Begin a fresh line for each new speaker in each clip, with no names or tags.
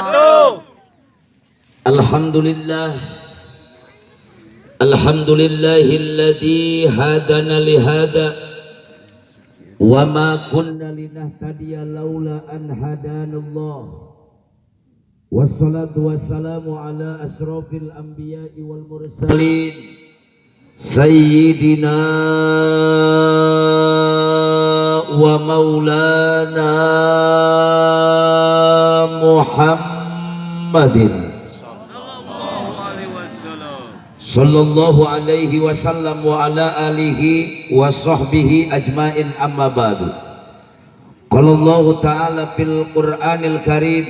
Wabarakatuh.
Alhamdulillah. Alhamdulillahilladzi hadana lihada wa ma kunna linahtadiya laula an hadanallah. Wassalatu wassalamu ala asrafil anbiya'i wal mursalin sayyidina wa maulana Muhammadin sallallahu alaihi wasallam wa ala alihi wa sahbihi ajmain, amma ba'du. Qala Allah ta'ala fil Qur'anil Karim,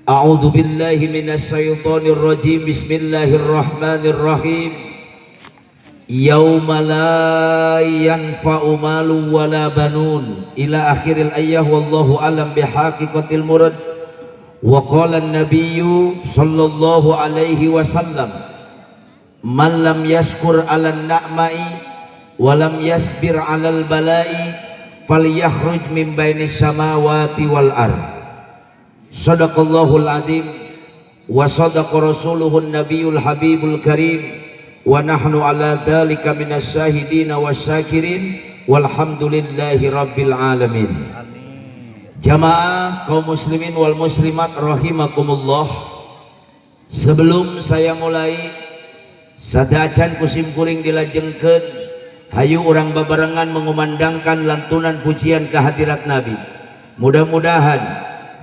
a'udzu billahi minasy syaithanir rajim, bismillahirrahmanirrahim. Yauma la yanfa'u malu wala banun ila akhiril ayah, wallahu alam bihaqiqatil murad. Wa qala an-nabiyyu sallallahu alaihi wasallam, man lam yaskur ala na'mai wa lam yasbir alal balai falyakhruj min baini samawati wal ard. Sadaqallahul azim wa sadaqa rasuluhun nabiyul habibul karim wa nahnu ala dhalika minas syahidina wasyakirin walhamdulillahi rabbil alamin. Jamaah kaum muslimin wal muslimat rahimakumullah, sebelum saya mulai, sadacan ku simkuring dilajengkeun, hayu urang babarengan mengumandangkan lantunan pujian kehadirat Nabi. Mudah-mudahan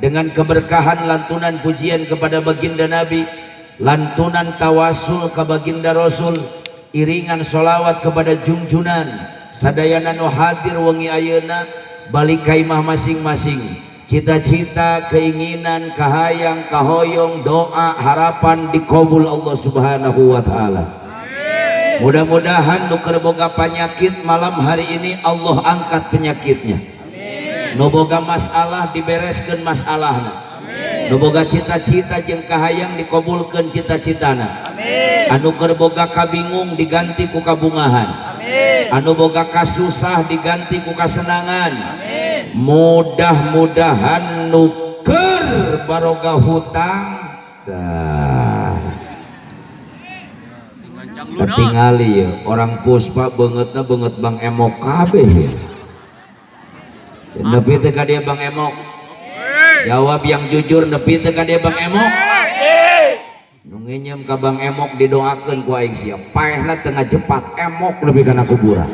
dengan keberkahan lantunan pujian kepada baginda Nabi, lantunan tawasul ke baginda Rasul, iringan solawat kepada junjunan sadayana nu hadir wengi ayeuna, balik ka imah masing-masing, cita-cita, keinginan, kahayang, kahoyong, doa, harapan dikabul Allah Subhanahu wa taala. Mudah-mudahan nu keur boga penyakit malam hari ini Allah angkat penyakitnya. Nu boga masalah dibereskeun masalahna. Nu boga cita-cita jeung kahayang dikabulkeun cita-citana. Anu keur boga kabingung diganti ku kabungahan. Anu boga kasusah diganti ku kasenangan. Mudah-mudahan nu keur baroga hutang dah ketingali ya, orang Puspa beungeutna beungeut Bang Emok kabeh ya. Nepi teu ka dia Bang Emok? Jawab yang jujur, nepi teu ka dia Bang Emok? Nu nginyem ka Bang Emok didoakeun ku aing sia paehna teu ngajepat emok lebih kana kuburan.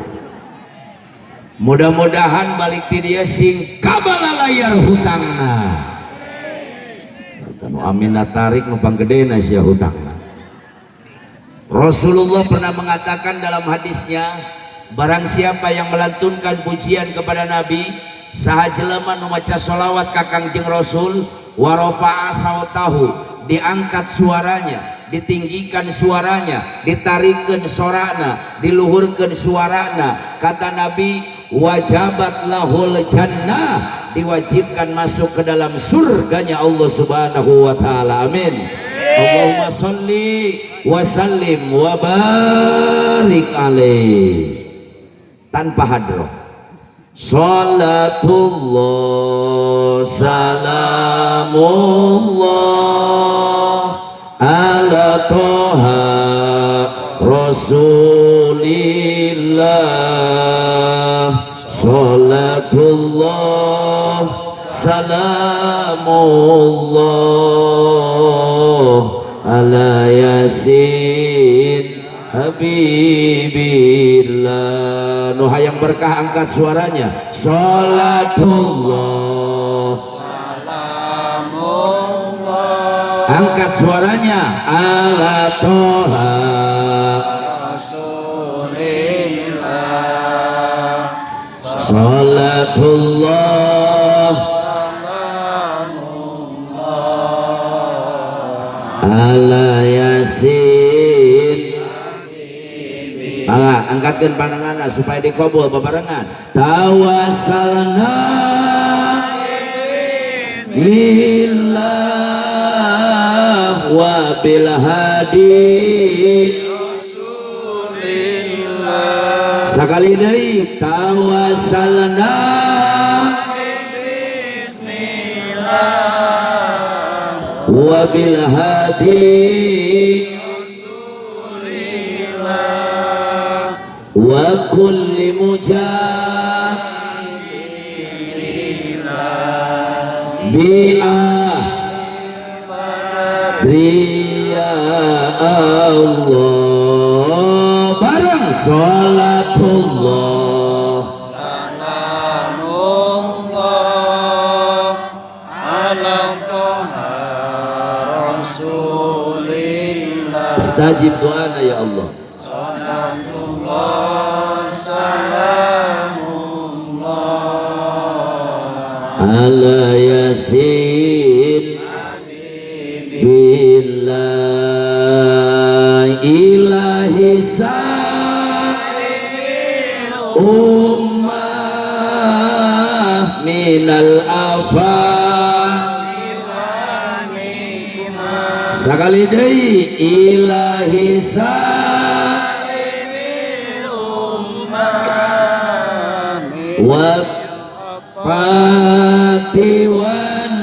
Mudah-mudahan balik ti dia sing kabalayar hutangna. Nu aminna tarik, nu panggedena sia hutangna. Rasulullah pernah mengatakan dalam hadisnya, barang siapa yang melantunkan pujian kepada Nabi, saha jelema nu maca solawat ka Kangjeng Rasul, wa rafa'a sautahu, diangkat suaranya, ditinggikan suaranya, ditarikkan sorana, diluhurkan suarana, kata Nabi, wajabat lahul jannah, diwajibkan masuk ke dalam surganya Allah Subhanahu wa taala. Amin. Allahumma salli wa sallim wa barik alaih. Tanpa hadroh. Salatullah salamullah ala toha rasulillah. Salatullah salamullah ala yasin habibillah. Nu hayang berkah angkat suaranya. Salatullah,
Salamullah
angkat suaranya, ala toha
Rasulillah.
Salatullah
Salamullah
ala yasin. Alah, angkatkan pandangan supaya dikabul bebarengan. Tawassalna billah wa bil hadi
Rasulillah.
Sekali deui, tawassalna
Bismillah.
Wa bil hadi wa kulli mujab bi'a ya Allah bareng salatullah
Salamullah ala Toha Rasulillah.
Istajib doana ya Allah.
Salatullah salamullah
ala yasin billah ilahi ummah minal afa sakali deui ilahi wa patiwan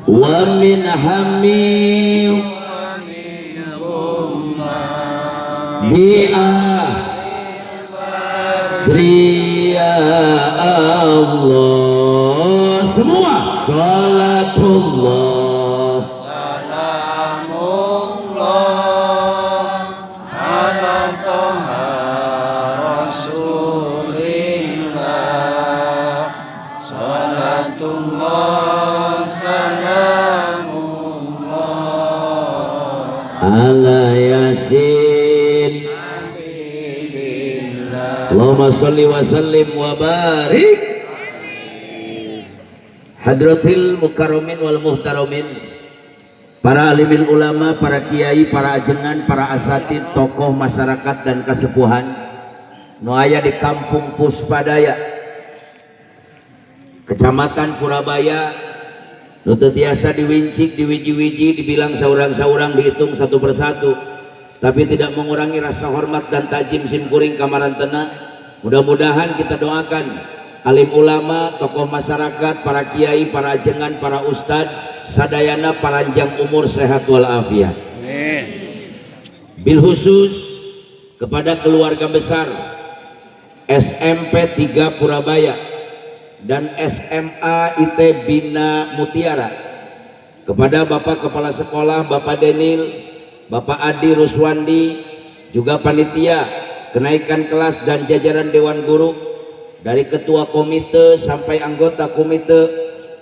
wa min hamim bi'a ya Allah semua salatullah
Salamullah ala Toha Rasulillah. Salatullah salamullah
ala yasin. Allahumma salli wa sallim wa barik. Hadratil mukarramin wal muhtaramin, para alimil ulama, para kiai, para ajengan, para asatid, tokoh masyarakat dan kesepuhan nu aya di Kampung Puspadaya, Kecamatan Purabaya, nu teu tiasa diwincik, diwiji-wiji, dibilang saurang-saurang, dihitung satu persatu, tapi tidak mengurangi rasa hormat dan takjim sim kuring kamarantena. Mudah-mudahan kita doakan alim ulama, tokoh masyarakat, para kiai, para ajengan, para ustad, sadayana paranjang umur, sehat walafiat.
Amin.
Bil khusus kepada keluarga besar SMP 3 Purabaya dan SMA IT Bina Mutiara, kepada Bapak Kepala Sekolah, Bapak Denil, Bapak Adi Ruswandi, juga panitia kenaikan kelas dan jajaran Dewan Guru, dari ketua komite sampai anggota komite,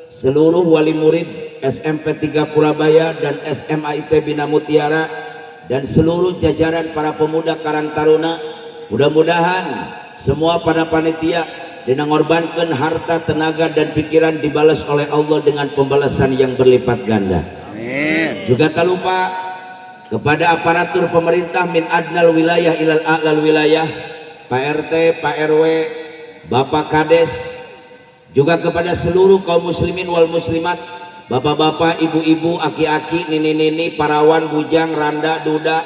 seluruh wali murid SMP 3 Purabaya dan SMA IT Bina Mutiara, dan seluruh jajaran para pemuda Karang Taruna. Mudah-mudahan semua para panitia dina ngorbankan harta, tenaga, dan pikiran dibalas oleh Allah dengan pembalasan yang berlipat ganda.
Amin.
Juga tak lupa kepada aparatur pemerintah min adnal wilayah ilal a'lal wilayah, Pak RT, Pak RW, Bapak Kades, juga kepada seluruh kaum muslimin wal muslimat, bapak-bapak, ibu-ibu, aki-aki, nini-nini, parawan, bujang, randa, duda.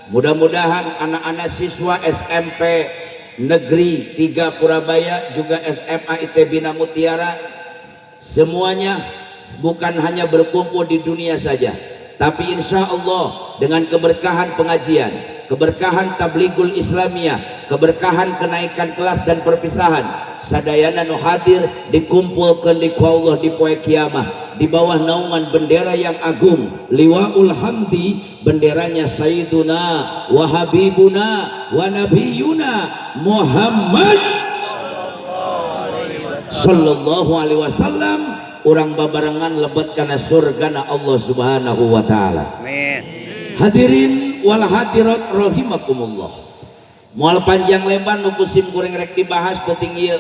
Mudah-mudahan anak-anak siswa SMP Negeri 3 Purabaya, juga SMA IT Bina Mutiara, semuanya bukan hanya berkumpul di dunia saja, tapi insya Allah dengan keberkahan pengajian, keberkahan tabligul Islamiyah, keberkahan kenaikan kelas dan perpisahan, sadayana nu hadir dikumpulkan di Allah di poe kiamah di bawah naungan bendera yang agung, Liwaul Hamdi, benderanya Sayyiduna wa Habibuna wa Nabiyuna Muhammad sallallahu alaihi wasallam. Urang babarengan lebet kana surgana Allah Subhanahu wa taala.
Amin.
Hadirin wal hadirat rahimakumullah, moal panjang lebar nu ku sim kuring rek dibahas penting ieu.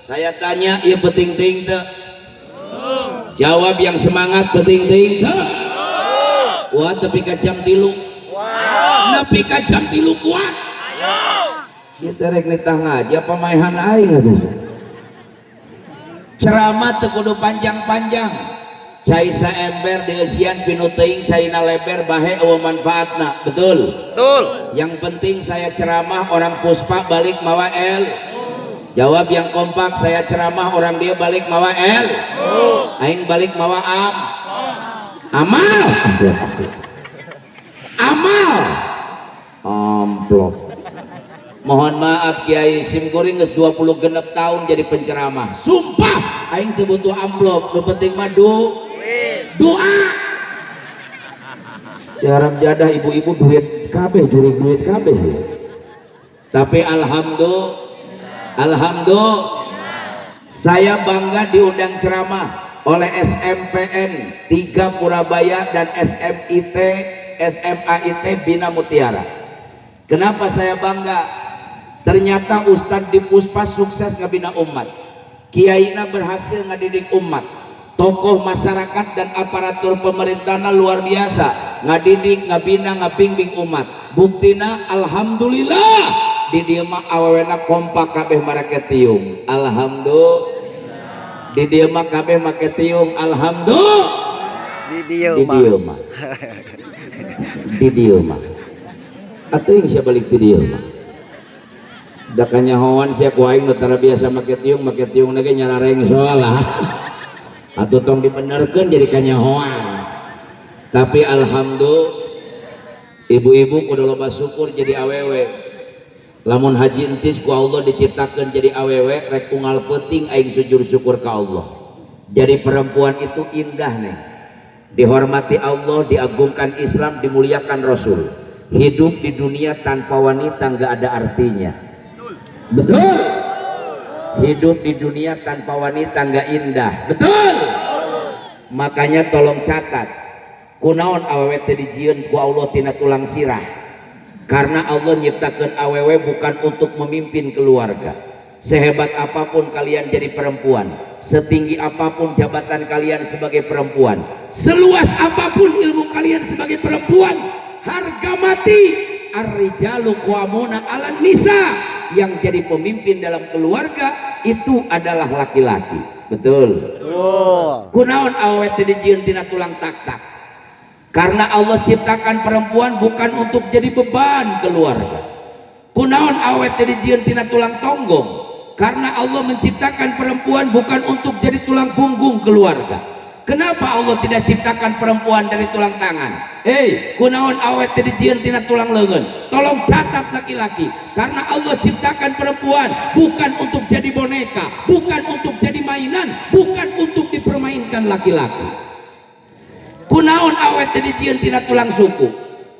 Saya tanya, ieu penting teuing teu? Jawab yang semangat, penting teuing teu? Wah, tapi ka jam 3, nepi ka jam 3 kuat. Ieu teh rek nitah ngaji apa maehan aing atuh? Ceramah teu kudu panjang-panjang. Cai saember dieusian pinu teuing, caina leber bahe, euweuh manfaatna, betul?
Betul.
Yang penting saya ceramah, orang Puspa balik mawa el. Jawab yang kompak, saya ceramah orang dia balik mawa el. Aing balik mawa am. Amal. Amplop. Amal. Amplop. Mohon maaf Kiai, sim kuring geus 26 tahun jadi penceramah. Sumpah aing teu butuh amplop, nu penting mah doa. Ya haram jadah, ibu-ibu duit kabeh, jurig duit kabeh. Tapi alhamdulillah, alhamdulillah, saya bangga diundang ceramah oleh SMPN 3 Purabaya dan SMIT SMAIT Bina Mutiara. Kenapa saya bangga? Ternyata Ustadz di Puspa sukses ngabina umat. Kiaina berhasil ngadidik umat. Tokoh masyarakat dan aparatur pemerintahan luar biasa ngadidik, ngabina, ngabimbing umat. Buktina alhamdulillah di dieu mah awewena kompak kabeh marake tiung. Alhamdulillah. Di dieu mah kabeh make tiung. Alhamdulillah.
Di dieu
Di
mah.
Dieu mah. Di dieu mah. Atuh yang sia balik di dieu mah. Da kanyahoan sia ku aing nu tara biasa make tiung ge nyarareng lah. Atuh tong dibenerkeun jadi kanyahoan. Tapi alhamdulillah, ibu-ibu kudu loba syukur jadi awewe. Lamun Haji Entis ku Allah diciptakan jadi awewe, rek unggal peuting aing sujud syukur ka Allah. Jadi perempuan itu indah nih. Dihormati Allah, diagungkan Islam, dimuliakan Rasul. Hidup di dunia tanpa wanita nggak ada artinya. Betul. Hidup di dunia tanpa wanita nggak indah. Betul. Makanya tolong catat. Kunaon awewe teh dijieun ku Allah tina tulang sirah? Karena Allah nyiptakeun awewe bukan untuk memimpin keluarga. Sehebat apapun kalian jadi perempuan, setinggi apapun jabatan kalian sebagai perempuan, seluas apapun ilmu kalian sebagai perempuan, harga mati, ar-rijalu qawwamuna 'alan nisa, yang jadi pemimpin dalam keluarga itu adalah laki-laki. Betul.
Betul.
Kunaon awewe teh dijieun tina tulang tak-tak? Karena Allah ciptakan perempuan bukan untuk jadi beban keluarga. Kunaon awewe teh dijieun tina tulang tonggong? Karena Allah menciptakan perempuan bukan untuk jadi tulang punggung keluarga. Kenapa Allah tidak ciptakan perempuan dari tulang tangan? Hei, kunaon awewe teh dijieun tina tulang leungeun? Tolong catat laki-laki. Karena Allah ciptakan perempuan bukan untuk jadi boneka, bukan untuk jadi mainan, bukan untuk dipermainkan laki-laki. Kunaon awewe teh dijieun tina tulang suku?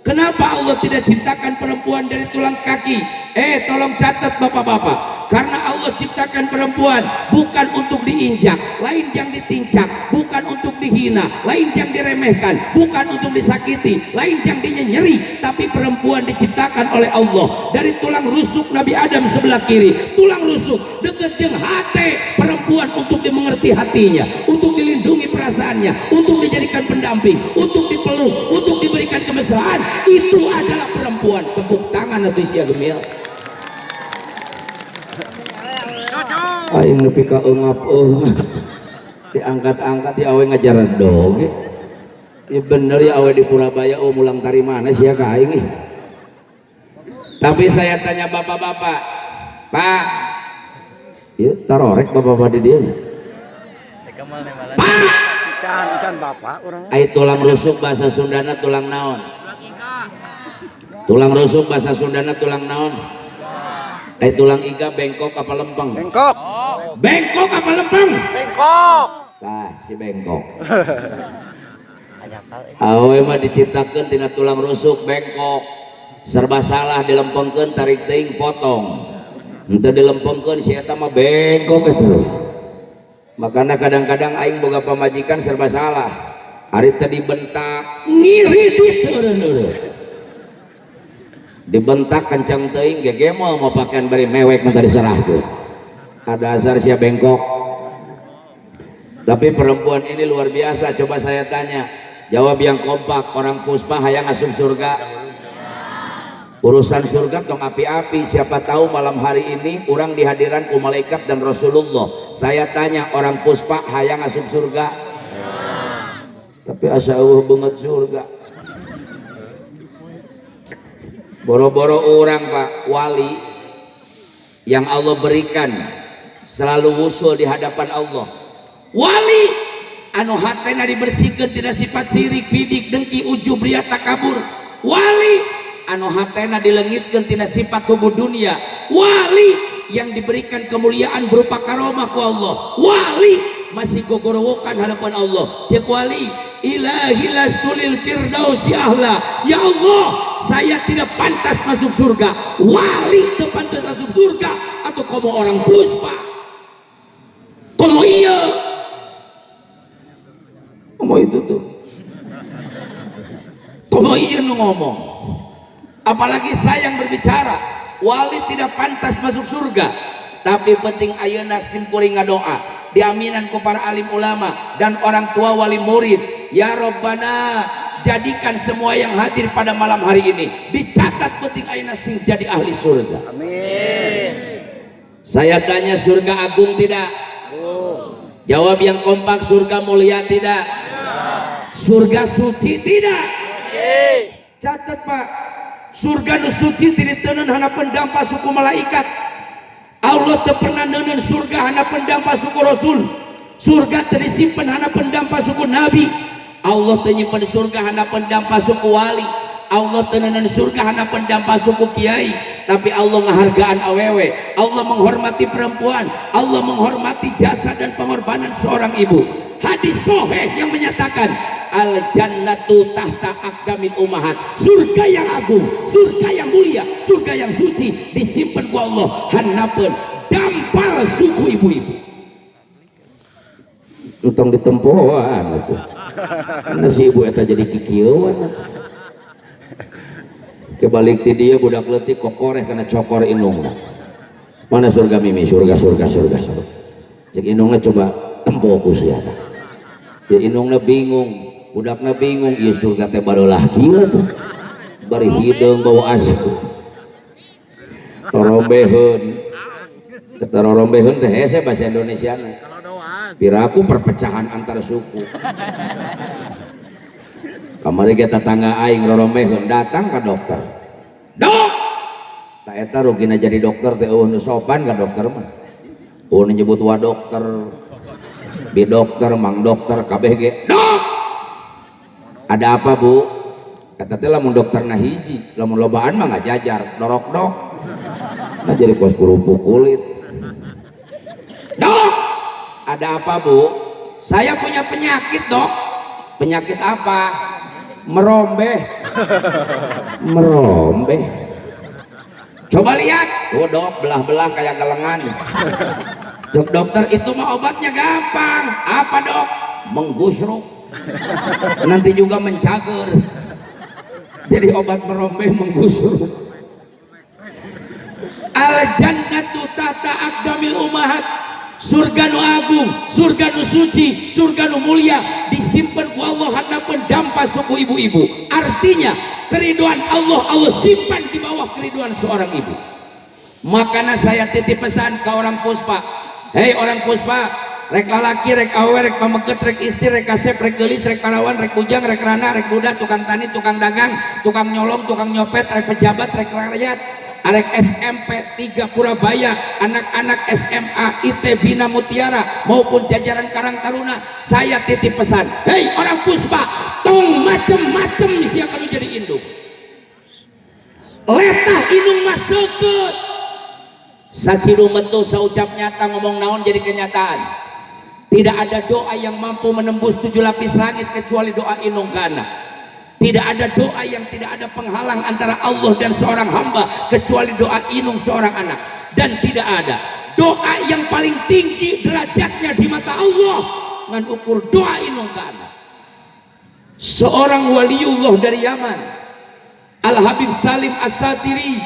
Kenapa Allah tidak ciptakan perempuan dari tulang kaki? Eh, tolong catat bapak-bapak. Karena Allah ciptakan perempuan bukan untuk diinjak, lain yang ditincak, bukan untuk dihina, lain yang diremehkan, bukan untuk disakiti, lain yang dinyenyeri, tapi perempuan diciptakan oleh Allah dari tulang rusuk Nabi Adam sebelah kiri, tulang rusuk deket jeung hati perempuan untuk dimengerti hatinya, untuk dilindungi perasaannya, untuk dijadikan pendamping, untuk dipeluk, untuk diberikan kemesraan. Itu adalah perempuan. Tepuk tangan atuh sia gemil. Aing nepi ka eungap eueuh. Diangkat-angkat ya awe ngajar dog. Ya bener ya awe di Purabaya, oh mulang tari mana sih ya ka aing ih. Tapi saya tanya bapak-bapak, Pak, ya tarorek bapak-bapak di dia. Pak,
Can, can bapak urang.
Ai tulang rusuk bahasa Sundana tulang naon? Tulang rusuk bahasa Sundana tulang naon? Ai tulang iga bengkok apa lempeng?
Bengkok.
Bengkok apa lempeng?
Bengkok.
Tah si bengkok. Awewe mah diciptakeun tina tulang rusuk bengkok. Serba salah dilempengkeun, tarik teuing potong. Henteu dilempengkeun si eta mah bengkok terus. Makanya kadang-kadang aing boga pamajikan serba salah. Ari teh dibentak ngiridit eureun-eureun. Dibentak kencang teuing gegemol mau pakaian bari mewek minta diserahkeun. Ada asar sia bengkok. Tapi perempuan ini luar biasa. Coba saya tanya, jawab yang kompak. Orang Puspa hayang asup surga? Urusan surga tong api-api. Siapa tahu malam hari ini orang dihadiran ku malaikat dan Rasulullah. Saya tanya, orang Puspa hayang asup surga? Tapi asa eueuh beungeut surga. Boro-boro orang Pak, wali yang Allah berikan Selalu wusul di hadapan Allah. Wali anu hatena dibersihkan tina sifat sirik, bidik, dengki, ujub, riya, takabur. Wali anu hatena dilengitkeun tina sifat hubbud dunia. Wali yang diberikan kemuliaan berupa karomah ku Allah. Wali masih gogorowokan hadapan Allah. Cek wali, ilahi lastu lil firdausi ahla. Ya Allah, saya tidak pantas masuk surga. Wali tidak pantas masuk surga atau kamu orang Puspa? Komo iya? Komo itu tuh. Komo iya nu ngomong. Apalagi saya yang berbicara. Wali tidak pantas masuk surga. Tapi penting ayeuna simkuring ngadoa. Diaminan ku para alim ulama dan orang tua wali murid. Ya Rabbana, jadikan semua yang hadir pada malam hari ini dicatat penting ayeuna sing jadi ahli surga.
Amin.
Saya tanya, surga agung tidak? Jawab yang kompak, surga mulia tidak? Surga suci tidak? Catat, Pak. Surga nu suci tidak diteundeun handapeun dampa suku malaikat. Allah teu pernah neundeun surga handapeun dampa suku rasul. Surga teu disimpen handapeun dampa suku nabi. Allah teu nyimpen surga handapeun dampa suku wali. Allah teu neundeun surga handapeun dampa suku kiai. Tapi Allah ngahargaan awewe, Allah menghormati perempuan, Allah menghormati jasa dan pengorbanan seorang ibu. Hadis sahih yang menyatakan al jannatu tahta aqdamil ummahat, surga yang agung, surga yang mulia, surga yang suci disimpan ku Allah handapeun dampal suku ibu-ibu. Entong ditempoan itu karena si ibu eta jadi kikieuan. Kebalik ti dia budak leutik kokoreh kana cokor indungna. Mana surga, Mimi? Surga, surga, surga, surga. Cek indungna, coba tempo ku sia. Ya, indungna bingung, budakna bingung, ieu surga teh barulah kieu tuh, bari hideung bawa asup torombeheun. Ketarorombeheun teh hese bahasa Indonesia na. Piraku perpecahan antar suku. Kamari ge tetangga aing rorombeheun datang ke dokter. Dok, tak eta rugina jadi dokter teh, euweuh nu sopan ka dokter mah. Euweuh nu nyebut wa dokter, bi dokter, mang dokter, kabeh ge dok. Ada apa, Bu? Eta teh lamun dokterna hiji, lamun lobaan mah ngajajar dorok dok. Nah, jadi kos kerupuk kulit. Dok, ada apa, Bu? Saya punya penyakit, Dok. Penyakit apa? Merombeh. Merombeh? Coba lihat tuh, Dok, belah-belah kayak gelengan. Cek dokter, itu mah obatnya gampang. Apa, Dok? Menggusruk, nanti juga mencager. Jadi obat merombeh menggusruk. Al jannatu tahta aqdamil ummahat. Surga nu agung, surga nu suci, surga nu mulia disimpan ku Allah handapeun dampa suku ibu-ibu. Artinya keriduan Allah, Allah simpan di bawah keriduan seorang ibu. Makanya saya titip pesan ke orang Puspa. Hei orang Puspa, rek lalaki, rek awe, rek pameket, rek istri, rek kasep, rek gelis, rek parawan, rek bujang, rek rana, rek budak, tukang tani, tukang dagang, tukang nyolong, tukang nyopet, rek pejabat, rek rakyat, arek SMP 3 Purabaya, anak-anak SMA IT Bina Mutiara maupun jajaran Karang Taruna, saya titip pesan. Hei orang Puspa, tong macem-macem sia kalau jadi indung. Letah indung mah seukeut. Sacidu metu saucap nyata, ngomong naon jadi kenyataan. Tidak ada doa yang mampu menembus tujuh lapis langit kecuali doa indung ke anak. Tidak ada doa yang tidak ada penghalang antara Allah dan seorang hamba kecuali doa inung seorang anak. Dan tidak ada doa yang paling tinggi derajatnya di mata Allah ngan ukur doa inung ke anak. Seorang waliullah dari Yaman, Al Habib Salim As-Satiri,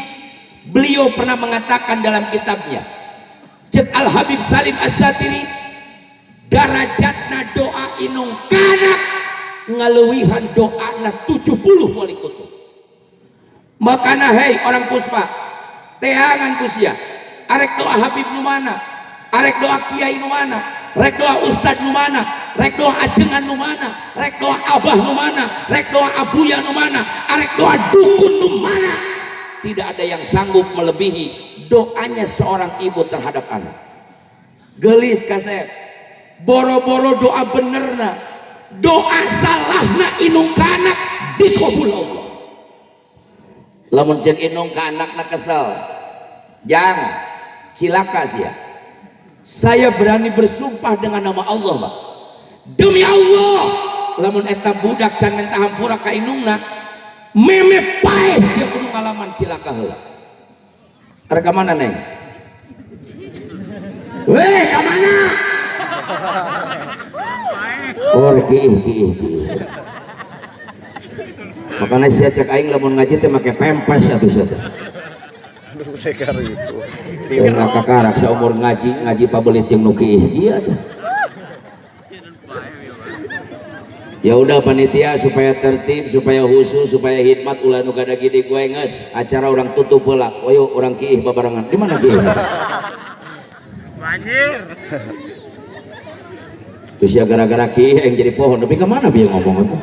beliau pernah mengatakan dalam kitabnya. Cek Al Habib Salim As-Satiri, darajatna doa inung ka anak ngaleuwihan doana 70 wali kutub. Makana hei orang Puspa, teangan ku sia, arek doa Habib nu mana, arek doa kiai nu mana, rek doa ustad nu mana, rek doa ajengan nu mana, rek doa abah nu mana, rek doa abuya nu mana, arek doa dukun nu mana, tidak ada yang sanggup melebihi doanya seorang ibu terhadap anak. Gelis kasep. Boro-boro doa benerna, doa salahna inung ka anak dikabul Allah. Lamun cek inung ka anakna kesel, jang cilaka sia. Saya berani bersumpah dengan nama Allah, Pak. Demi Allah, lamun eta budak can minta hampura ka inungna, meme paeh sia kudu ngalaman cilaka heula. Rek ka mana, Neng? Weh, ka mana? Oh, rek kiih kiih kiih. Makanya sia cek aing lamun ngaji teh make pempes atuh sia teh.
Aduh, sekar itu.
Teu ngakakarak saumur ngaji, ngaji pabelit jeung nu kiih ieu teh. Ya udah panitia supaya tertib, supaya khusus, supaya hikmat ulah nu gada gede gue geus acara orang tutup heula. Ayo orang kiih babarengan. Di mana kiih?
Banjir.
Terus ya gara-gara kiih yang jadi pohon, tapi kemana biar ngomong itu?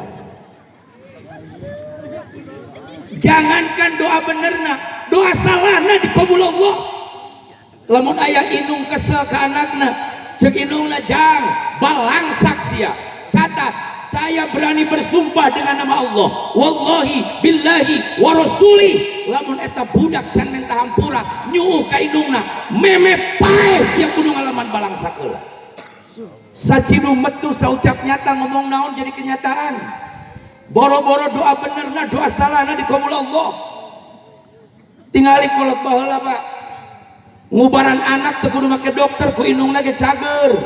Jangankan doa benerna, doa salahna dikabul Allah. Lamun aya inung kesel ke anakna, cek inungna jang balangsak sia. Catat, saya berani bersumpah dengan nama Allah, wallahi billahi wa rasuli, lamun eta budak can minta hampura nyuuh ka indungna, meme paeh sia kudu ngalaman balangsak heula. Sacidu metu saucap nyata ngomong naon jadi kenyataan. Boro-boro doa benerna, doa salahna dikabul Allah. Tingali kolot baheula, Pak. Ngubaran anak teu kudu make dokter, ku indungna ge cager.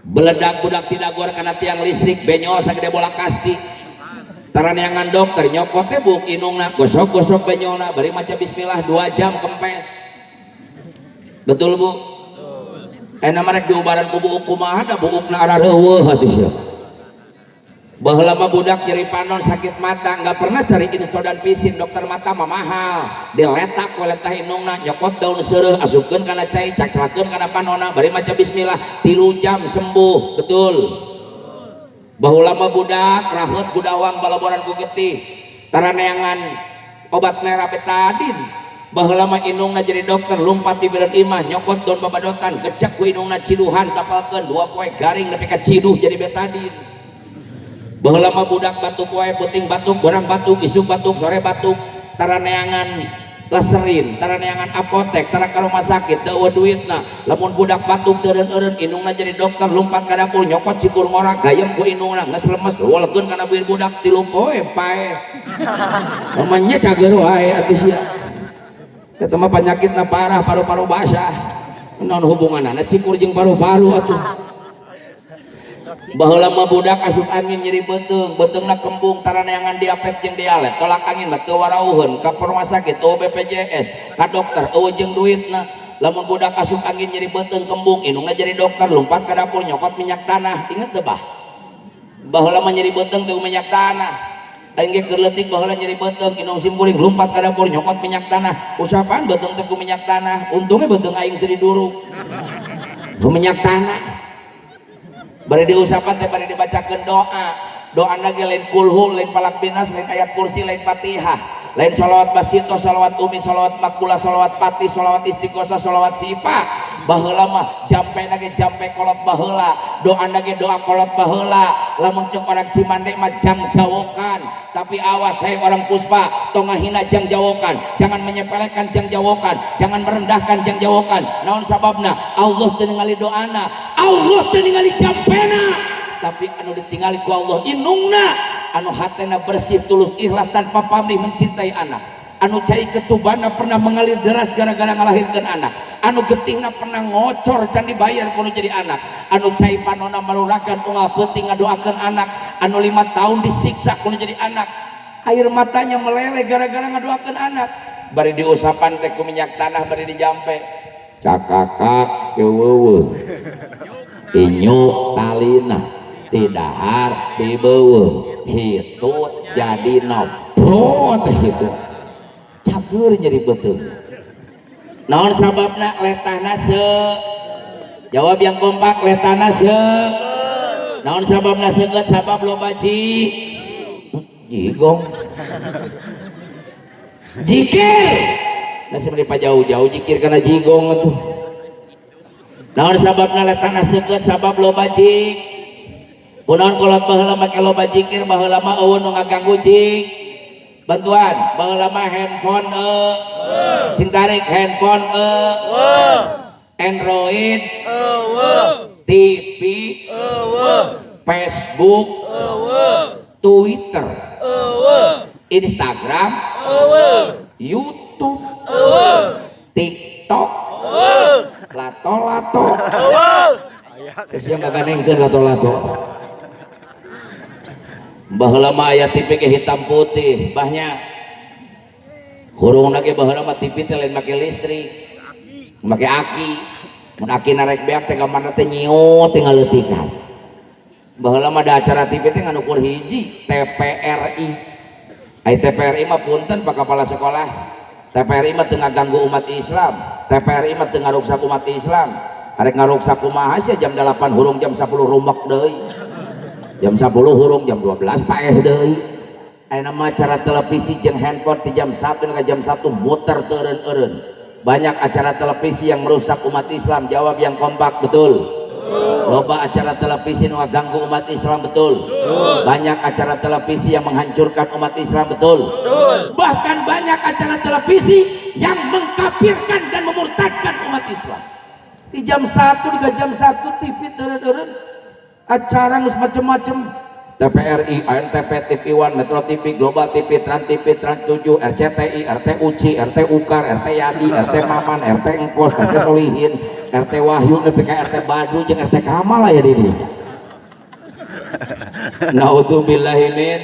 Beledak budak tidak gor kana tiang listrik, benyol sagede bola kasti. Taraneangan dokter nyokot teh buuk indungna, gosok-gosok benyolna bari maca bismillah 2 jam kempes. Betul, Bu? Enak merek diubaran ku buuk kumaha da buukna arareuweuh atuh sia. Baheula mah budak nyeri panon sakit mata nggak pernah cari insto dan pisin, dokter mata mah mahal. Diletak we letah indungna, nyokot daun seureuh asupkeun kana cai, caclakeun kana panonna bari maca bismillah 3 jam sembuh. Betul. Baheula mah budak raheut gudawang balaboran ku getih, taraneangan obat merah betadin. Baheula mah indungna jadi dokter lumpat di bidan imah nyokot daun babadotan gecek ku indungna ciduhan tapalkeun 2 poe garing nepi ka ciduh jadi betadin. Baheula mah budak batuk wae, peuting batuk, beurang batuk, isuk batuk, sore batuk, taraneangan leserin, taraneangan apotek, tara ka rumah sakit, teu eueuh duitna. Lamun budak batuk teu eureun-eureun, indungna jadi dokter lumpat ka dapur nyokot cikur ngorak gayem ku indungna geus lemes wolkeun kana bibir budak 3 poe paeh. Namanya cager wae atuh sia. Eta mah panyakitna parah, paru-paru basah. Naon hubunganna cikur jeung paru-paru atuh. Baheula mah budak asup angin nyeri beuteung, beuteungna kembung taraneangan diabetes jeung dialet, tolak angin mah teu warauheun ka rumah sakit eueuh BPJS, ka dokter eueuh jeung duitna. Lamun budak asup angin nyeri beuteung kembung, indungna jadi dokter lompat ka dapur nyokot minyak tanah. Inget teu, Bah? Baheula mah nyeri beuteung teu minyak tanah. Aing ge keur leutik baheula nyeri beuteung, indung simkuring lompat ka dapur nyokot minyak tanah. Usapan beuteung teh ku minyak tanah, untungnya beuteung aing teu diduruk. Ku minyak tanah. Bari diusapan teh bari dibacakeun doa. Doana ge lain kulhu, lain falak binas, lain ayat kursi, lain Fatihah, lain sholawat basito, sholawat umi, sholawat makbula, sholawat patih, sholawat istiqosah, sholawat sifat. Baheula mah jampena ge jampe kolot baheula, doana ge doa kolot baheula. Lamun ceuk orang Cimande mah jang jawokan, tapi awas hai orang Puspa, tong ngahina jang jawokan, jangan menyepelekan jang jawokan, jangan merendahkan jang jawokan. Naon sababna? Allah teu ningali doana, Allah teu ningali jampena, tapi anu ditingali ku Allah indungna, anu hatena bersih tulus ikhlas tanpa pamrih mencintai anak, anu cai ketubana pernah mengalir deras gara-gara ngalahirkeun anak, anu getihna pernah ngocor can dibayar kudu jadi anak, anu cai panona marurakan unggal peuting ngadoakeun anak, anu 5 tahun disiksa kudu jadi anak, air matanya meleleh gara-gara ngadoakeun anak. Bari diusapan teh ku minyak tanah, bari dijampe cakakak keuweuh inyuk talina didahar dibeuweung hitut jadi nobrot hitut cager nyeri beuteung. Naon sababna? Letahna se, jawab yang kompak, letahna se. Naon sababna seueut? Sabab loba jigong jikir. Nah, sebenarnya jauh-jauh jikir karena jigong atuh. Naon sababna letahna seukeut? Sabab loba jik. Kunaon kolot baheula make loba jikir? Baheula mah euweuh nu ngaganggu jik. Bantuan, baheula mah handphone sing tarik handphone Android, TV, Facebook, Twitter, Instagram, YouTube, TikTok, lato-lato. Terus yang gak nengkeun lato-lato. Baheula mah aya TV ge hitam putih, bahnya. Hurung ge baheula mah TV teh lain make listrik, make aki. Mun aki narek beak teh gambarna teh nyiut teh ngaleutikan. Baheula mah ada acara TV teh ngan ukur hiji, TPRI. Ai TPRI mah punten Pak Kepala Sekolah. TPRI mah teu ngaganggu umat Islam. TPRI mah teu ngaruksak umat Islam. Arek ngaruksak kumaha sih jam 8 hurung, jam 10 rumek deui. Jam 10 hurung, jam 12 paeh deui. Ayeuna mah acara televisi jeung handphone di jam 1 ke jam 1 muter teu eureun-eureun. Banyak acara televisi yang merusak umat Islam. Jawab yang kompak, betul. Loba acara televisi nu ngaganggu umat Islam, betul. Banyak acara televisi yang menghancurkan umat Islam, betul. Bahkan banyak acara televisi yang mengkafirkan dan memurtadkan umat Islam. Di jam 1 di jam 1 TV teureun-eureun acara geus macem-macem. TPRI, ANTV, TV One, Metro TV, Global TV, Trans TV, Trans 7, RCTI, RT Uci, RT Ukar, RT Yadi, RT Maman, RT Engkos, RT Solihin, RT Wahyu, nepi ka RT Badru jeung RT Kamal aya di dieu. Naudzubillahi min.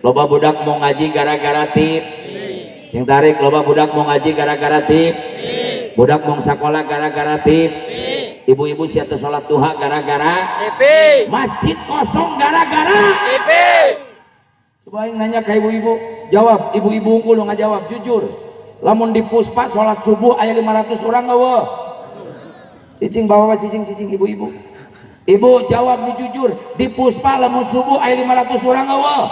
Loba budak mau ngaji gara-gara tip. Sing tarik, loba budak mau ngaji gara-gara tip. Budak mau sekolah gara-gara tip. Ibu-ibu sia teu salat duha gara-gara
TV.
Masjid kosong gara-gara
TV.
Coba aing nanya ke ibu-ibu, jawab, ibu-ibu unggul nu ngajawab jujur. Lamun di Puspa salat subuh aya 500 orang euweuh? Cicing bawa, cicing, cicing ibu-ibu. Ibu jawab nu jujur, di Puspa lamun subuh aya 500 orang euweuh?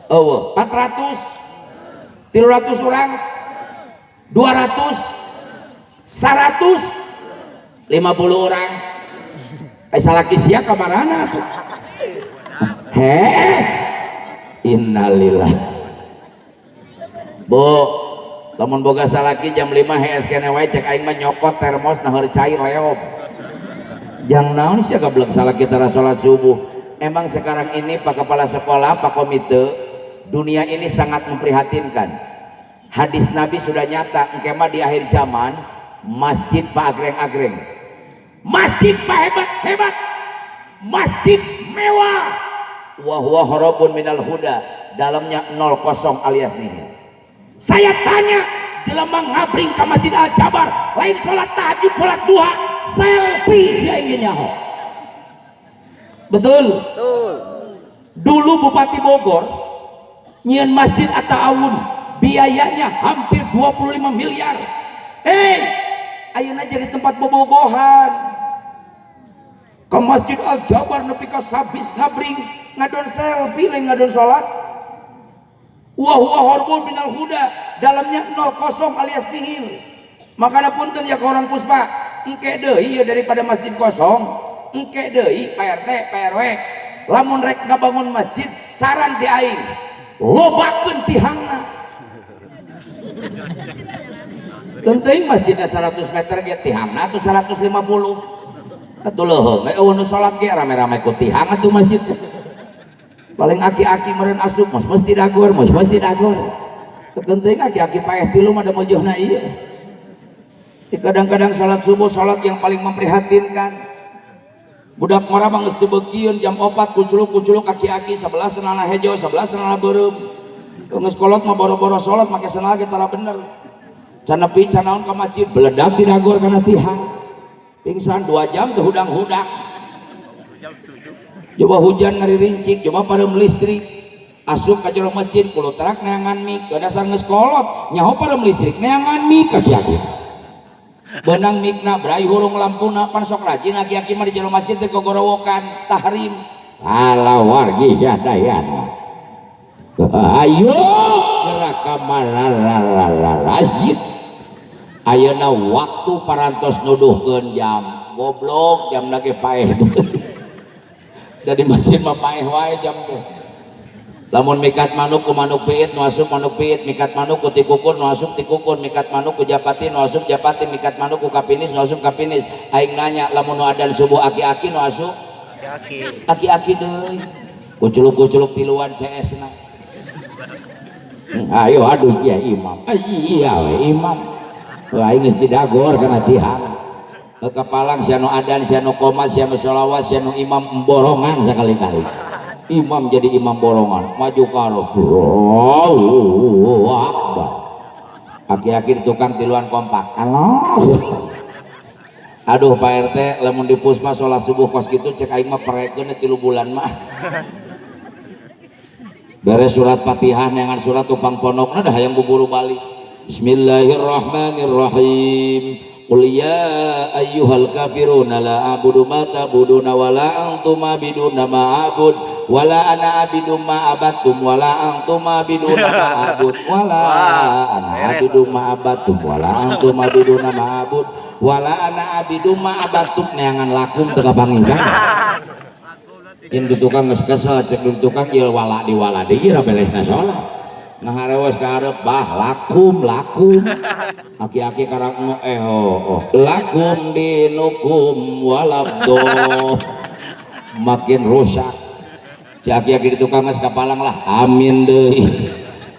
Euweuh. 400, 300 orang, 200, 100, 50 orang. Eh, salaki sia kamarana tuh? Hes. Innalillah. Bu, lamun boga salaki jam 5 hees kene wae, cek aing mah nyokot termos naheur cai leob. Jang naon sih gablek salaki tara salat subuh? Emang sekarang ini, Pak Kepala Sekolah, Pak Komite, dunia ini sangat memprihatinkan. Hadis Nabi sudah nyata, engke mah di akhir zaman masjid Pak agreng-agreng. Masjid Pak hebat-hebat. Masjid mewah. Wa huwa harabun minal huda, dalamnya nol kosong alias nihil. Saya tanya, jelema ngabring ke Masjid Al Jabar lain sholat tahajud, sholat duha, selfie sia ingin nyaho. Betul?
Betul.
Dulu Bupati Bogor nyieun Masjid At-Ta'awun, biayanya hampir 25 miliar. Eh, ayeuna jadi tempat bobogohan. Ke Masjid Al Jabar nepi ka sabis ngabring ngadon selfie lain ngadon salat. Wa huwa harbun minal huda, dalamnya nol kosong alias nihil. Makanya punten ya ke orang Puspa, engke deui ya daripada masjid kosong, engke deui Pak RT, Pak RW, lamun rek ngabangun masjid, saran ti aing, lobakeun tihangna. Teuing masjidna 100 meter ge tihangna atuh 150. Atuh leuheung we euweuh nu salat ge, rame-rame ku tihang atuh masjid. Paling aki-aki meureun asup mos mesti dagor, mos mesti dagor. Teuing aki-aki paeh tilu mah da mojehna ieu. Kadang-kadang salat subuh salat yang paling memprihatinkan. Budak ngora mah geus teu beukieun jam 4 kuculuk-kuculuk, aki-aki sebelah senana hejo, sebelah senana beureum. Geus kolot mah boro-boro salat, make senal ge tara bener. Can nepi can naon ka masjid, beledag di dagor kana tihang. Pingsan 2 jam teu hudang-hudang. Coba hujan ngarincik, coba padam listrik. Asup ka jero masjid kulutrak neangan mik, ke dasar geus kolot, nyaho padam listrik neangan mik aki-aki. Benang mikna brai hurung lampuna, pan sok rajin aki-aki mah di jero masjid teh gogorowokan tahrim. Ala wargi sadayana. Ayo gerak ka masjid. Ayeuna waktu parantos nuduhkeun jam, goblok, jam lagi paeh. Da di masjid mah paeh wae jam teh. Lamun mikat manuk ku manuk piit, nu asup manuk piit. Mikat manuk ku tikukur, nu asup tikukur. Mikat manuk ku japati, nu asup japati. Mikat manuk ku kapinis, nu asup kapinis. Aing nanya, lamun nu adan subuh aki-aki, nu asup?
Aki.
Aki-aki deui, kuculuk-kuculuk tiluan CS na. Ayo, aduh ya imam. Ah, iya we, imam. Wah, aing geus didagor kana tihang. Kepalang sia nu adan, sia nu qomat, sia nu sholawat, sia nu imam borongan. Sekali-kali imam jadi imam borongan, maju ka Allahu Akbar, aki-aki di tukang tiluan kompak. Allah, aduh, Pak RT, lamun di Puspa sholat subuh kos gitu, cek aing mah parekeun 3 bulan mah. Beres surat Fatihah, neangan surat tupang pondokna, dah hayang buburu balik. Bismillahirrahmanirrahim. Qul ya ayyuhal kafiruna la a'budu ma ta'buduna wala antum abiduna ma a'bud wala ana abidum ma abattum wala antum abiduna ma a'bud wala ana abidum ma abattum wala antum abiduna ma a'bud wala ana abidum ma abattum. Neangan lakum teu kapanggih kan. Yen di tukang geus kesel, cek di tukang ieu wala di wala di ieu beresna salat, ngaharewos ka hareup, bah, lakum lakum. Aki-aki karak nu eh oh, oh. Lakum dinukum walabdo, makin rusak. Cek aki-aki di tukang geus kapalang lah, amin deui.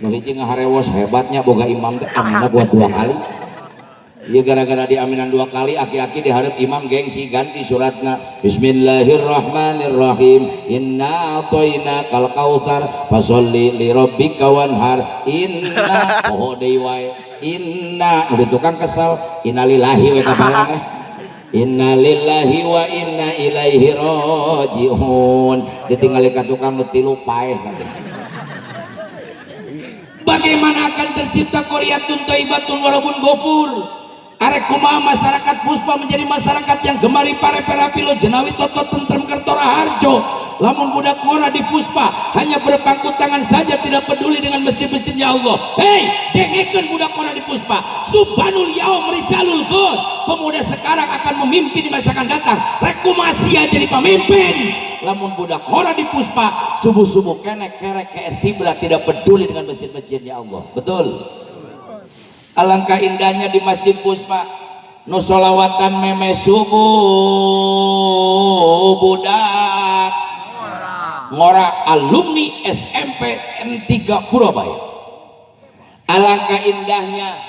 Nu hiji ngaharewos, hebatnya boga imam teh, aminna buat dua kali. Iya, gara-gara diaminan dua kali, aki-aki diharap imam gengsi, ganti suratna. Bismillahirrahmanirrahim. Inna a'tainakal kautsar fasholli li rabbika wanhar. Inna, oh deui wae. Inna, udah tukang kesel, innalillahi we kapalang lah. Innalillahi wa inna ilaihi rajiun. Ditinggali ka tukang nu tilu, paeh. Bagaimana akan tercipta qaryatun thayyibatun wa rabbun ghafur? Arek kumaha masyarakat Puspa menjadi masyarakat yang gemari pare perapi lo jenawi toto tentrem kerto raharjo, lamun budak ngora di Puspa hanya berpangku tangan saja, tidak peduli dengan masjid-masjidnya Allah? Hei, dengekeun budak ngora di Puspa, subbanul yaum rijalul ghad, pemuda sekarang akan memimpin di masa akan datang. Rek kumaha sia jadi pemimpin lamun budak ngora di Puspa subuh-subuh kenek kerek ke Estibra, tidak peduli dengan masjid-masjidnya Allah? Betul. Alangkah indahnya di Masjid Puspa, nu solawatan meme subuh budak ngora alumni SMP N3 Purabaya. Alangkah indahnya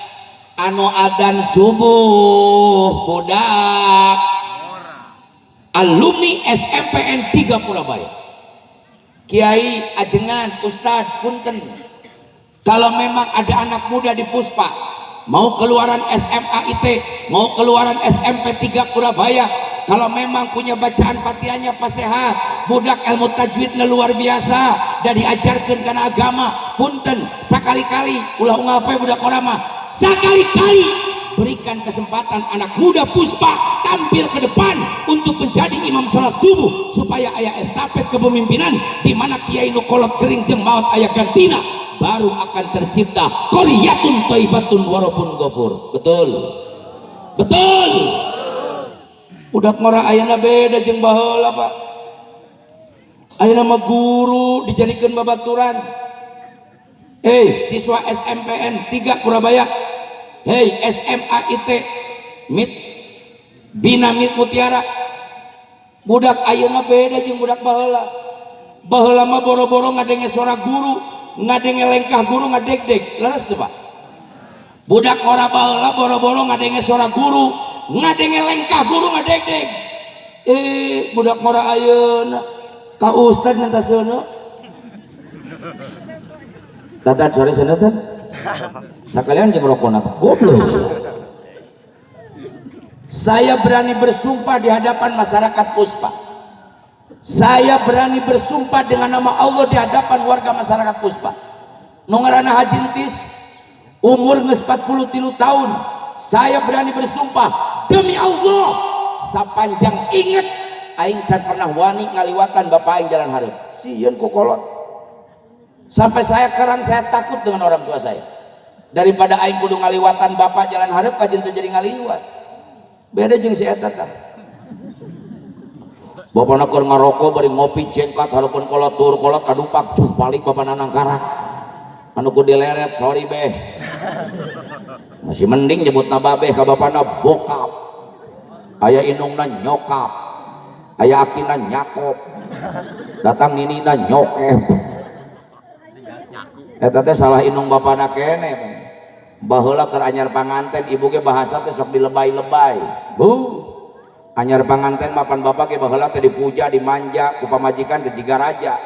anu adan subuh budak alumni SMPN 3 Purabaya. Kiai ajengan, Ustad, punten, kalau memang ada anak muda di Puspa mau keluaran SMA IT, mau keluaran SMP 3 Purabaya, kalau memang punya bacaan Fatihahnya pasehat, budak ilmu tajwidnya luar biasa dan diajarkan karena agama, punten, sekali-kali ulah unggal poe budak urang mah, sekali-kali berikan kesempatan anak muda Puspa tampil ke depan untuk menjadi imam sholat subuh, supaya aya estafet kepemimpinan di mana kiai nu kolot kering jeung maot aya gantina. Baru akan tercipta qaryatun thayyibatun wa rabbun ghafur. Betul, betul. Budak ngora ayeuna beda jeung baheula, Pak. Ayeuna mah guru dijadikeun babaturan. Eh, siswa SMPN 3 Purabaya, hei SMA IT MIT Bina MIT Mutiara, budak ayeuna beda jeung budak baheula. Baheula mah boro-boro ngadenge suara guru, ngadenge lengkah guru ngadeg-deg. Leres tuh, Pak? Budak ora baheula boro-boro ngadenge suara guru, ngadenge lengkah guru ngadeg-deg. Eh, budak ngora ayeuna ka ustad minta seuneu. Tatan sore seuneu kan sakalian jeung rokona, goblok. Saya berani bersumpah di hadapan masyarakat Puspa, saya berani bersumpah dengan nama Allah di hadapan warga masyarakat Puspa. Nu ngaranna Haji Entis umur geus 43 tahun, saya berani bersumpah demi Allah, sepanjang inget aing can pernah wani ngaliwatan bapak aing jalan hareup, sieun ku kolot. Sampai saya sekarang saya takut dengan orang tua saya. Daripada aing kudu ngaliwatan bapak jalan hareup, kajeun teu jadi ngaliwat. Beda jeung si eta tah. Bapana keur ngarokok bari ngopi jengkat hareupeun kolot, tur kolot kadupak balik bapana nangkarak. Anu ku dileret, sorry beh. Masih mending nyebutna babeh ka bapana bokap. Aya indungna nyokap. Aya akina nyakop. Datang ninina nyokep. Eta teh salah indung bapana kene. Baheula keur anyar panganten, ibu ge bahasa teh sok dilebay-lebay. Bu, anyar panganten mapan bapak ge baheula teh dipuja, dimanja ku pamajikan teh jiga raja.